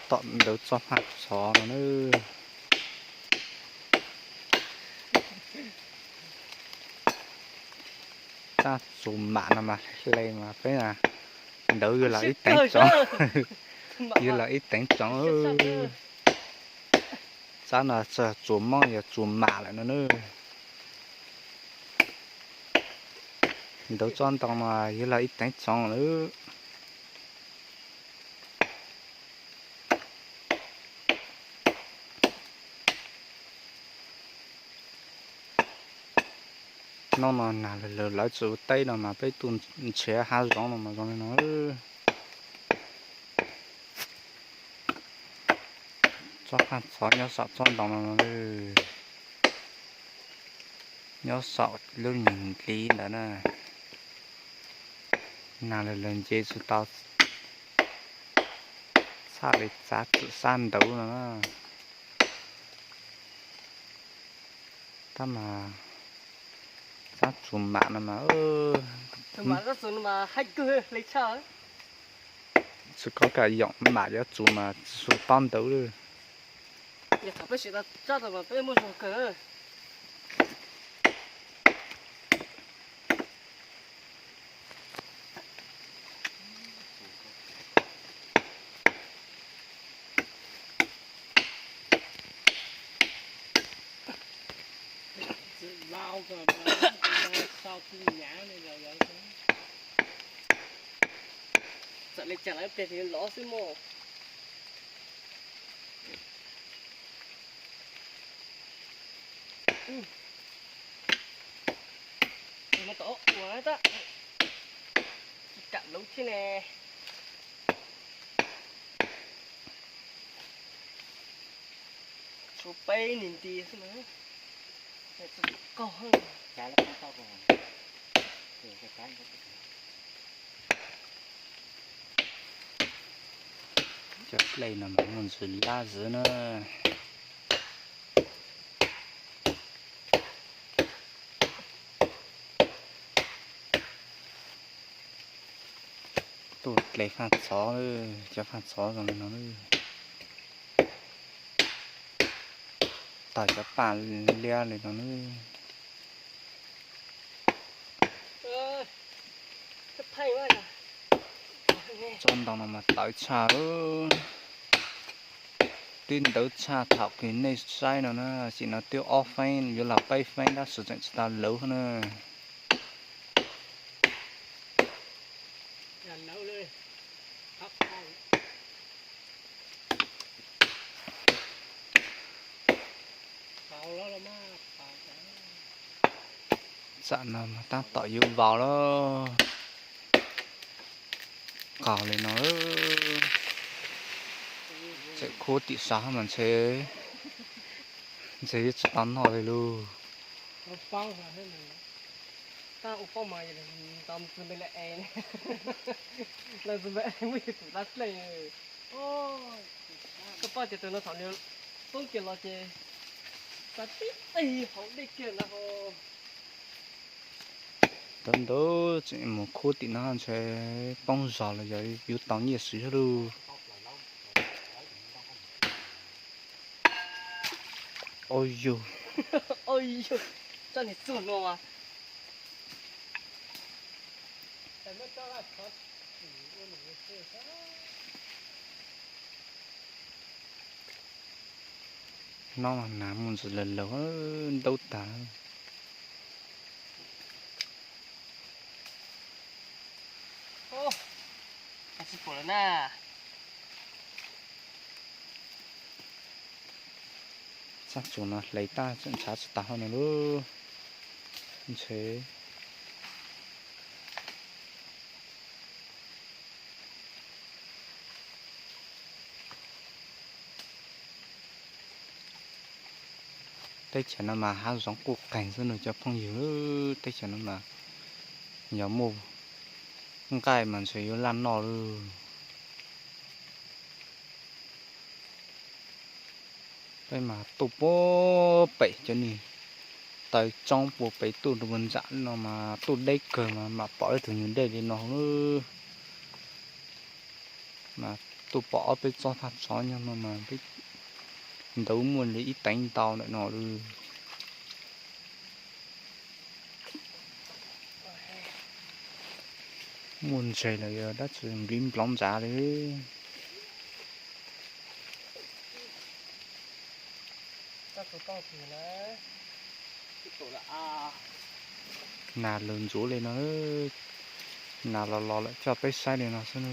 Tom ntawv txoj phaj txhov no na. Tsab txuas mam no mas hle mas peb ntawv yuav los ib teev tsoov, yuav los ib teev tsoov. Tsab no txuas moob yog txuas mam lawm no na. Ntawv tsob ntoo no yuav los ib teev tsoov lawm. Hnub no nag lawg lawv tsis ua teb no mas peb tuaj nrhiav hav zoov no mas zoo li no. Tsob phaj txhov nyob saum tsob ntoo no, nyob saum lub nyuag dliv ntawd na. Nag lawg lawv nce tsis tau, txhaj li txav txim sab ntawv no na. Tab mas tsab txuas mam no mas, tsis kov kam yoom mam yuav txuas mas tsis su tob ntawv li. Txawm li cas lawv pliag los xwb mog. Mus tom ua tab, tsis kam lauv thiab ne. Tshuav peb niag nti xwb na. Kaug. Cov dlej no mas muaj ntsis lab zis na. Tuaj dle faj txhov, cov faj txhov zoo li no. Tog cov paj liab li no. Tsob ntoo no mas tawv tshaj. Twb ntawv tshaj thaum kws nej saib no na, sim no twb ob feeb yuav los peb feeb tab sis tseem tsis tau lawv na. Tam no mas tab tom yuav vau lawm. Qaug li no, tseem khuab tim sab mas ntshe, ntshe yuav tsis tau noj li lauj. Koj paub tias tus no thaum nws poob kiag los ces xav tib teg hauv dej kiag ntag. Ntawd ntawd tseem mus khuab tim no ntshe poob zog los yog yuav tau nyiaj siv xwb lauj. Au yug. Au yug, tsob niag txuag no as. Hnub no nag muaj ntsis lawg lawg, ntaub tag. Tsis pom lawm na. Tsab txuas no hle tab tseem ntshav tsis tag hauv no lauj. Ntshe teb chaws no mas hav zoov quj qeeg xwb nws cov phooj ywg. Teb chaws no mas yog muaj nqaij mas ntshe yuav laj noj lawm. Peb mas tuaj puag pem cov niag taw tsoob puag pem tuaj rau puag ntsam no mas tuaj deb kawg mas mam pom ib tug nyuag dej li no na. Mas Tuaj pom ob peb tsob thaj tsov nyob no mas peb ntawd muaj li ib teev ntau ntawm no lawm. Muaj ntses lawm, yog dab tsi npliv nploov ntsav li. Nas lawm ntxuav li no, nas los los lawm coj peb saib li no xwb na.